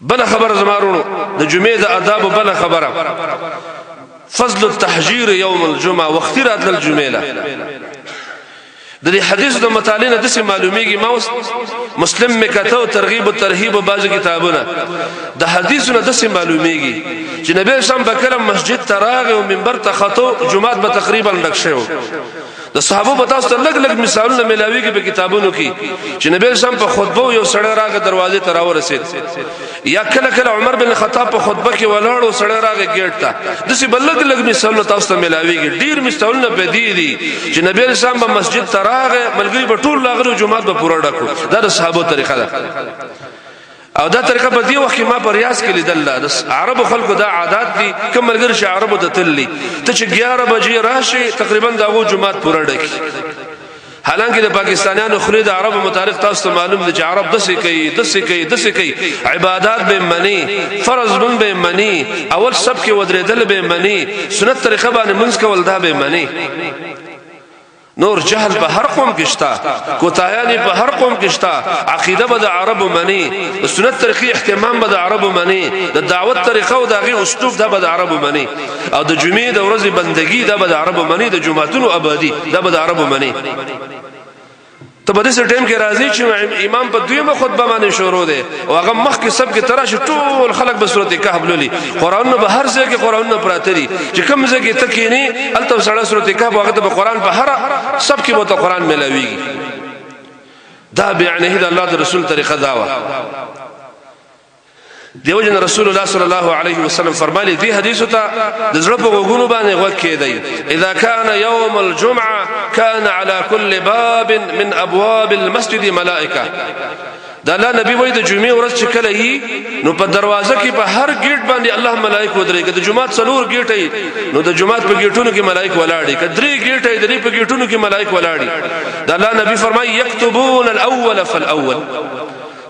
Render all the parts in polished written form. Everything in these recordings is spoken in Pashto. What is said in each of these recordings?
بل خبره زما ورونو، د جمعې د آداب بل خبره، فضل التحجير يوم الجمعه، وختي راتل جمعې له. د دې حدیث د مطالعې نه داسې معلومیږي، ما اوس مسلم مې کته او ترغیب او ترهیب او بعض کتابونه، د حدیثونو داسې معلومیږي چې نبی اسلام به کله مسجد ته راغی او منبر ته خطو، جمعات به تقریبا ډک شو. د صحابه په تاسو ته لګ لګ مثالونه ملاویږي په کتابونو کې چې نبی اسلام په خطبه یو سړی راغی، دروازې ته راورسید، یا کله کله عمر بن خطاب په خطبه کې ولاړ او سړی راغی ګیټ ته. دسی بلګ لګ مثالونه تاسو ته ملاویږي. ډیر مثالونه په دی دي چې نبی اسلام په مسجد ته راغی، ملګری په ټول راغلو، جمعات به پوره ډکو. دا د صحابه طریقه ده او دا طریقه په دې وخت کې ما پر ریاض کې لیدل. د عربو خلکو دا عادت دي، کوم ملګری چې عربو ته تللی ته چې 11 بجې راشي، تقریبا داغو جمعات پوره ډکی. حالانکه د پاکستانیانو خلی د عربو متعلق تاسو ته معلوم دي چې عرب دسې کوي، دسې کوي، دسې کوي، عبادت به منی، فرض من به منی، اول سب کې ودرېدل به منی، سنت طریقه باندې منځ کول دا به منی. نور جهل په هر قوم کې شته، کوتایانی په هر قوم کې شته. عقیده به د عربو منی، د سنت طریقې اهتمام به د عربو منی، د دعوت طریقه او د هغې اسلوب دا به د عربو منی، او د جمعې د ورځې بندگی دا به د عربو منی، د جمعتونو آبادی دا به د عربو منی. ته په دې ټیم کې راځي چې امام په دویمه خطبه باندې شروع دی او هغه مخ کې سب کې تراش، ټول خلک به سورته کهف لولي، قران به هر ځای کې قران نه پراته دي چې کوم ځای کې تکینی الته سړی سورته کهف، هغه ته قران په هر سب کې به قران ملاويږي. دا بیانه د الله د رسول طریقه دا وه. دیو جن رسول الله صلی الله علیه وسلم فرمایلی، دی حدیث ته د زړه په غوګونو باندې غوږ کېدی: اذا كان يوم الجمعه كان على كل باب من ابواب المسجد ملائکه. دا الله نبی وای، د جمعې ورځ چې کله یي نو په دروازه کې په هر گیټ باندې الله ملائک ودرېږي. د جمعات څلور گیټ نو د جمعات په گیټونو کې ملائک ولاړ دي، کدرې گیټ د دې په گیټونو کې ملائک ولاړ دي. دا الله نبی فرمایي: یكتبون الاول فالاول.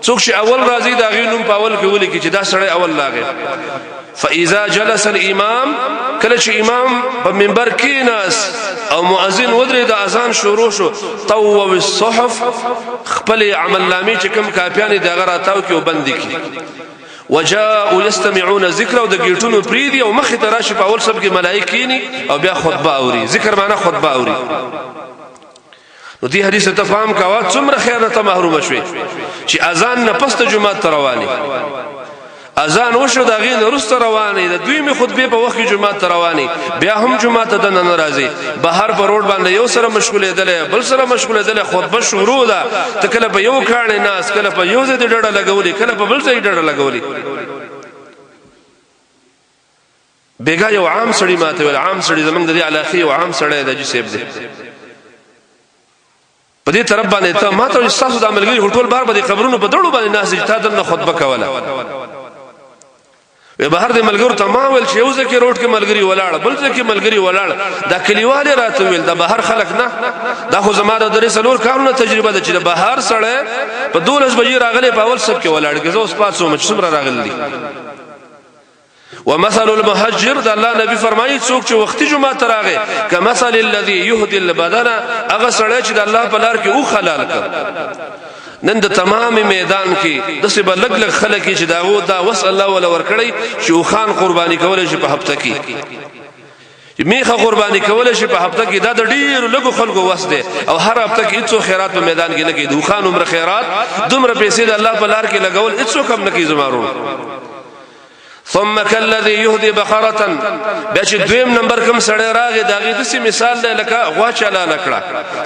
څوک چې اول راځي، دا غي نوم په اول کې ولیکي چې دا سړی اول لاغی. فاذا جلس الامام، کله چې امام په منبر کې ناس او مؤذن ودرې، د اذان شروع شو، طو الصحف، خپل عمل نامې چې کوم کاپیانې د غره تاو کې وبند کی، وجاءوا يستمعون ذکر، او د ګیټونو پریدي او مخ ته راشي، په اول سب کې ملائکه کینی او بیا خطبه اوري. ذکر معنا خطبه اوري. نو دې حدیث ته فهم کاوه، څومره خیر ته محروم شوي چې اذان نه پس ته جمعه ته رواني، اذان وشو دا غین رست رواني، د دوی می خطبه په وخت کې جمعه ته رواني، بیا هم جمعه ته د ناراضي، بهر په روډ باندې یو سره مشغولې دلې، بل سره مشغولې دلې، خطبه شروع ده، ته کله په یو کاڼه ناس، کله په یو ځای ډډه لګولې، کله په بل ځای ډډه لګولې. بیګا یو عام سړی ماته ویل، عام سړی، زمونږ د دې علاقې یو عام سړی دی چې سیب دی په دې طرف باندې، ته ماته تاسو د عملګری ټول بار باندې قبرونو په دړو باندې ناس چې تا دنه خطبه کوله. وی بهر د ملګرو ته ما ویل چې یو ځکه روډ کې ملګری ولاړ، بل ځکه ملګری ولاړ. دا کلیواله راته ویل، دا بهر خلک نه، دا خو زما د درې څلور کارونه تجربه ده چې بهر سړی په 12 بجې راغلی، په اول سب کې ولاړ کې. زه اوس پاتې وم چې څومره راغلی. ومثل المهجر، د الله نبی فرمایي، څوک چې وختي جمعه ته راغی، کمثل الذي يهدي البدن، هغه سړی چې د الله په لار کې او خلال کړ. نن د تمام میدان کې د څه بلګ لګ خلک چې داو دا وس الله ولا ورکړی چې خان قرباني کول شي په هفته کې، میخه قرباني کول شي په هفته کې، دا د ډیر لګو خلکو وس دی. او هر هفته کې هیڅ خیرات په میدان کې نه کوي. دوخان عمر خیرات، دومره پیسې د الله په لار کې لګول هیڅ کم نه کوي زمارو. ثم كالذي يهدي بقره، بیا چې دویم نمبر کوم سړی راغی، دا غي دسی مثال دی لکه غوا چلا لکړه.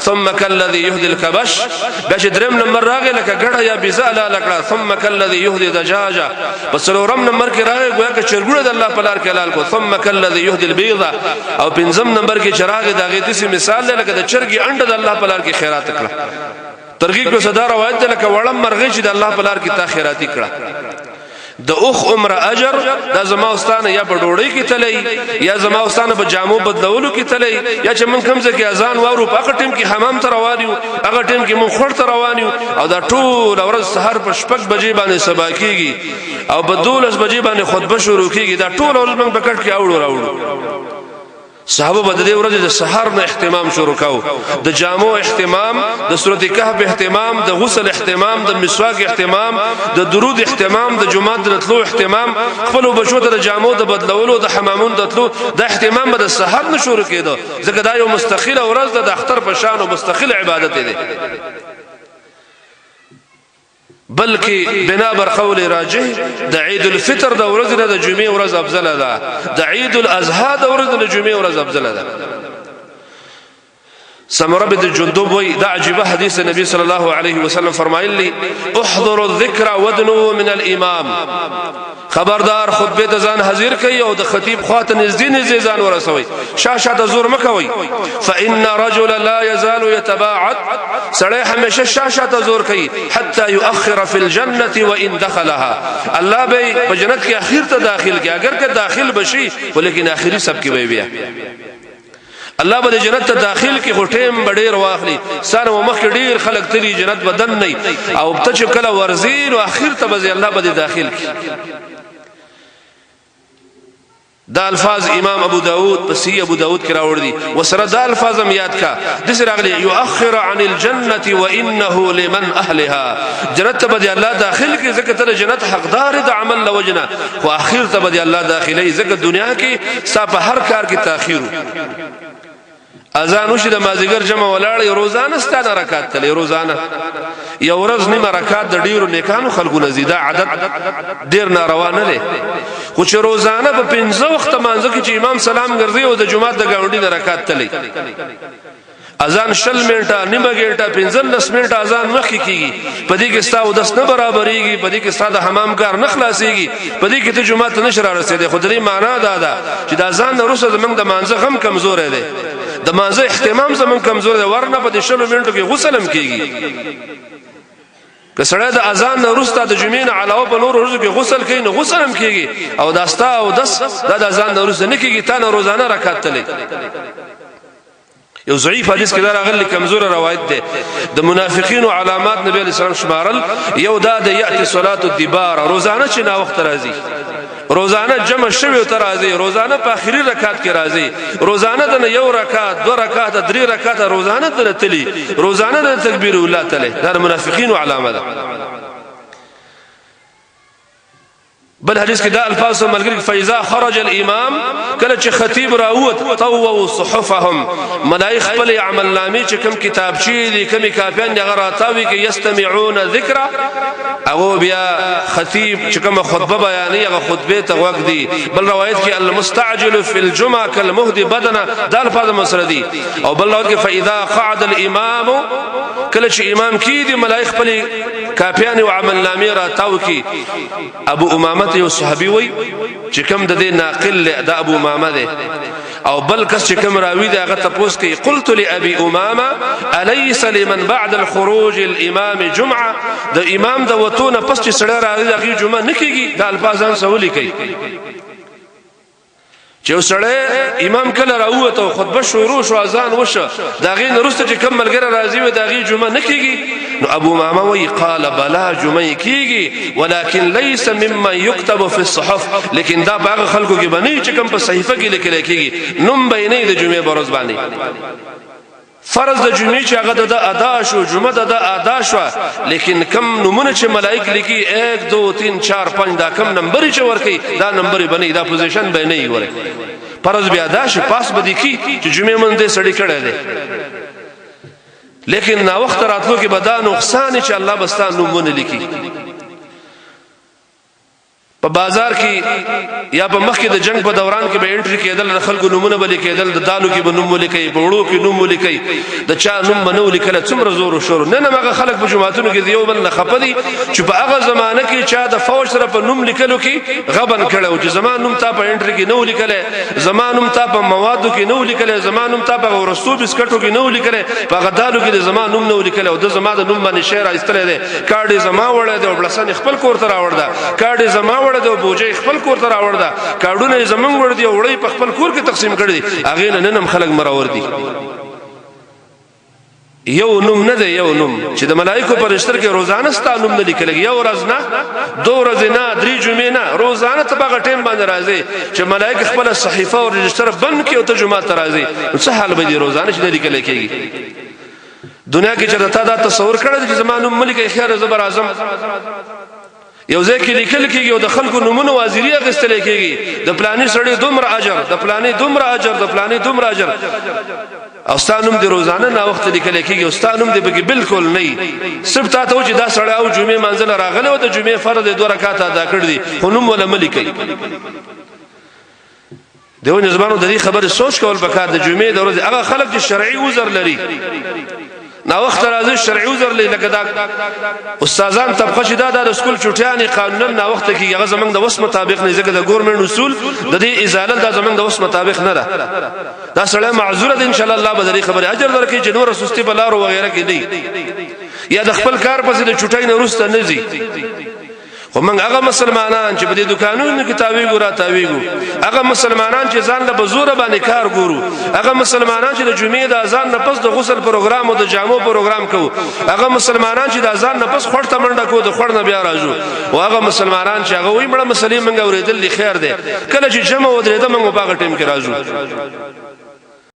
ثم كالذي يهدي الكبش، بیا چې دریم نمبر راغی، لکه ګړه یا بيزه لا لکړه. ثم كالذي يهدي دجاجه، په څلورم نمبر کې راغی، گویا که چرګوړه د الله په لار کې حلال کو. ثم كالذي يهدي البيضه، او پنځم نمبر کې چراغ، دا غي دسی مثال دی لکه د چرګي انډه د الله په لار کې خیرات کړه. ترغیب کو صدا روایت ده، لکه وړم مرغې چې د الله په لار کې تا خیراتی کړه. د اوخ عمر اجر دا زما واستانه یا په ډوړی کې تللی، یا زما واستانه په جامو بدلولو کې تللی، یا چې من کوم ځای کې اذان واورو، په هغه ټیم کې حمام ته روان یو، هغه ټیم کې مون خور ته روان یو، او دا ټول ورځ سحر په 6 بجې باندې سبا کیږي او په 12 بجې باندې خطبه شروع کیږي، دا ټول ورځ موږ په کټ کې اوړو راوړو. صحابه به د دې ورځې د سحر نه اهتمام شروع کاو، د جامو اهتمام، د سورته کهف اهتمام، د غسل اهتمام، د مسواک اهتمام، د درود اهتمام، د جمعه د تلو اهتمام، خپل بچو ته د جامو د بدلولو، د حمامونو د تلو د اهتمام به د سحر نه شروع کېده، ځکه دا یو مستقله ورځ ده، د اختر په شان او مستقل عبادت دی. بلکې بنا بر قول راجح د عید الفطر د ورځې نه د جمعې ورځ افضل ده، د عید الاضحی د ورځې نه د جمعې ورځ افضل ده. سمره بن جندب وی دا عجیب حدیث نبی صلی الله علیه وسلم فرمایلی: احضروا الذکر ودنوا من الامام. خبردار، خطبه ته ځان حاضر کوي او د خطیب خواته نږدې نږدې ځان ورسوي، شاشه ته زور مکوي. فإن رجل لا يزال يتباعد، سړی همیشه شاشه ته زور کوي، حتى يؤخر في الجنه وان دخلها، الله به په جنت کې اخیر ته داخل کی، اگر که داخل بشي ولیکن اخیری سب کې به بیا الله به جنت ته داخل کی، خو ټیم به ډیر واخلي. سره مخ ډیر خلک تلی، جنت بدن نه، او ته چې کله ورزین او اخر ته به الله به داخل کی. دا الفاظ امام ابو داود په سی ابو داود کې راوړ دي، وسره دا الفاظ هم یاد کا د سره راغلي: یؤخر عن الجنه وانه لمن اهلها. جنت ته به الله داخل کی، ځکه ته جنت حقدار د عمل لوجنه، خو اخر ته به الله داخلي، ځکه دنیا کې ستا په هر کار کې تاخير. اذان وشي، د مازیګر جمع ولاړ، روزانه ستانه رکعت تلې، روزانه یو ورځ نیمه رکعت د ډیرو نیکانو خلکو نه زیاده عادت ډیر ناروا نه لري، خو چې روزانه په 5 وخت مانځ کې چې امام سلام ګرځي او د جمعه د گاونډي نه رکعت تلې، اذان شل منټه، نیمه ګنټه، 15 منټه اذان مخکې کیږي، په دې کې ستا اودس نه برابرېږي، په دې کې ستا د حمام کار نه خلاصيږي، په دې کې ته جمعه ته نشر رسیدې. خو درې معنا دا ده چې د اذان نه وروسته زمونږ د مانځه غم کمزور دی، د مانځه اهتمام زمونږ کمزور دی، ورنه په دې شلو منټو کې غسل هم کیږي. که سړی د اذان نه وروسته د جمعې نه علاوه په نورو ورځو کې غسل کوي نو غسل هم کیږي، او دا ستا او دس دا د اذان نه وروسته نه کیږي، تا نه روزانه رکعت تلې. یو ضعیف حدیث کې دا راغلی، کمزور روایت ده، د منافقینو علامات نبی علیہ السلام شمارل، یو دا د یاتی صلات الدبار، روزانه چې نا وخت راځي، روزانه جمع شوی ته راځي، روزانه په اخیری رکعت کې راځي، روزانه د یو رکعت، دو رکعت، درې رکعت روزانه د تلی، روزانه د تکبیر الله تلی، دا منافقینو علامه ده. بل حدیث کې دا الفاظ ملګری: فاذا خرج الامام، کله چې خطیب راوت، طووا صحفهم، ملائک خپل عمل نامې چې کوم کتابچې دي، کوم کاپیان دي، هغه راتاوي کې، یستمعون ذکر، هغه بیا خطیب چې کوم خطبه بیانې هغه خطبه ته وګ دي. بل روایت کې المستعجل فی الجمعه کالمهدی بدنه، دا الفاظ مسره دي. او بل روایت کې فاذا قعد الامام، کله چې امام کې دي، ملائک خپل کاپیان او عمل نامې راتاو کې. ابو امامه ته یو صحابي وای چې کوم د دې ناقل له د ابو امامه ده، او بل کس چې کوم راوی دی هغه تپوس کوي: قلت لابي امامه اليس لمن بعد الخروج الامام جمعه؟ د امام د وتونه پس چې سړی راځي هغه جمعه نکېږي. د الفاظان سولې کوي چې سړی امام کله راووت او خطبه شروع شو، اذان وشو، دا غي نرسته چې کم ملګری راځي و دا غي جمعه نه کیږي؟ نو ابو ماما وی: قال بلا، جمعه کیږي، ولكن ليس مما يكتب في الصحف، لیکن دا باغ خلکو کې بنی چې کم په صحیفه کې لیکل کیږي، نوم به نه د جمعې بروز باندې. فرض د جمعې چې هغه د ادا شو، جمعه د ادا شو، لیکن کم نمونه چې ملائک لیکي 1 2 3 4 5، دا کم نمبر چې ورکي، دا نمبر بنې، دا پوزیشن به نه وري. فرض بیا ادا شي، پاس به دي کی چې جمعې مونږ دې سړی کړه دي، لیکن نا وخت راتلو کې به دا نقصان چې الله بستا نمونه لیکي. په بازار کې یا په مخ کې د جنگ په دوران کې به انټری کېدل، د خلکو نومونه به لیکېدل، د دالو کې به نوم ولیکي، په وړو کې نوم ولیکي، د چا نوم به نه ولیکل. څومره زور او شور. نن هغه خلک په جماعتونو کې یو بل نه خپه دي چې په هغه زمانه کې چا د فوج سره په نوم لیکلو کې غبن کړو چې زما نوم تا په انټری کې نه ولیکل، زما نوم تا په موادو کې نه ولیکل، زما نوم تا په ورستو بسکټو کې نه ولیکل، په غدالو کې زما نوم نه ولیکل، او د زما د نوم باندې شعر ایستل دی، کارډ زما وړه دی او بلسان خپل کور ته راوړ دا، کارډ زما وړه دی او بوجي خپل کور ته راوړ دا، کارډونه زمونږ وړ دی او وړي په خپل کور کې تقسیم کړی دي. هغه نن هم خلک مرور دي. یو نوم نه دی، یو نوم چې د ملائکو پر رجستر کې روزانه ستا نوم نه لیکل، یو ورځ نه، دو ورځې نه، درې جمعې نه، روزانه ته هغه ټیم باندې راځي چې ملائکه خپل صحیفه او رجستر بند کړي او ته جمعه ته راځي، نو څه حال به دی روزانه چې نه لیکل کېږي؟ دنیا کې چې تا دا تصور کړی چې زما نوم ملک خیر زبر اعظم یو ځای کې لیکل کېږي او د خلکو نومونه وازیري اخیستل کېږي، د پلاني سړي دومره اجر، د پلاني دومره اجر، د پلاني دومره اجر، او ستا نوم دی روزانه نا وخت لیکل کېږي او ستا نوم دی پکې بالکل نه. صرف تا ته چې دا سړی او جمعې منزل راغلی او د جمعې فرض دوه رکعات ادا کړ دي، خو نوم ولا ملي کوي. دیو نظمانو د دې خبرې سوچ کول پکار د جمعې د ورځې. هغه خلک چې شرعي عذر لري، نا وخت راځي، شرعي عذر لري، لکه دا استادان طبقه چې دا د سکول چټیانې قانونا نا وخت کې، هغه زمنګ د وس مطابق نه، ځکه د ګورنمنت اصول د دې ازاله دا زمنګ د وس مطابق نه ده. دا سړی معذور دی، ان شاء الله الله به دې خبره اجر درکړي چې نور سستی په لارو وغیرہ کې دی یا د خپل کار پسې د چټای نه روسته نه ځي. خو موږ هغه مسلمانان چې په دې دکانونو کې تاویګو را تاویګو، هغه مسلمانان چې ځان له بزوره باندې کار ګورو، هغه مسلمانان چې د جمعې د اذان نه پس د غسل پروګرام او د جامو پروګرام کوو، هغه مسلمانان چې د اذان نه پس خړ ته منډه کوو، د خړ نه بیا راځو، او هغه مسلمانان چې هغه وایي مړه مسلې موږ اورېدل دي، خیر دی، کله چې جمع ودرېده موږ په هغه ټیم کې راځو.